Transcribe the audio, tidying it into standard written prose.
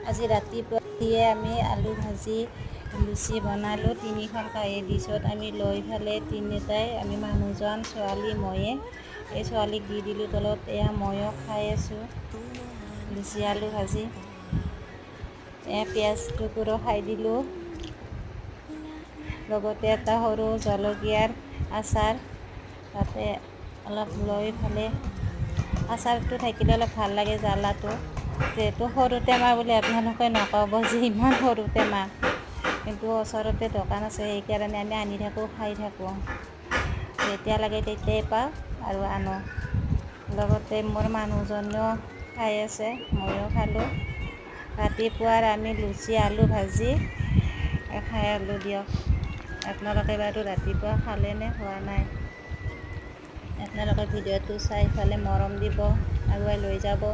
আজি ৰাতিপুৱাই আমি আলু ভাজি লুচি বনালোঁ। তিনিখন কাঁহী ডিছত আমি লৈ পেলাই তিনিটাই আমি, মানুহজন, ছোৱালী, ময়ে। এই ছোৱালীক দি দিলোঁ তলত। এয়া ময়ো খাই আছোঁ লুচি আলু ভাজি। এয়া পিঁয়াজ টুকুৰো খাই দিলোঁ, লগতে এটা সৰু জলকীয়াৰ আচাৰ তাতে অলপ লৈ পেলাই। আচাৰটো থাকিলে অলপ ভাল লাগে জ্বালাটো। যিহেতু সৰু টেমা বুলি আপোনালোকে নক'ব যে ইমান সৰু টেমা, কিন্তু ওচৰতে দোকান আছে, সেইকাৰণে আমি আনি থাকোঁ, খাই থাকোঁ। যেতিয়া লাগে তেতিয়াই পাওঁ আৰু আনো। লগতে মোৰ মানুহজনেও খাই আছে, ময়ো খালোঁ। ৰাতিপুৱাৰ আমি লুচি আলু ভাজি খাই আছিলোঁ দিয়ক। আপোনালোকে বাৰু ৰাতিপুৱা খালেনে খোৱা নাই? আপোনালোকে ভিডিঅ'টো চাই পেলাই মৰম দিব, আগুৱাই লৈ যাব।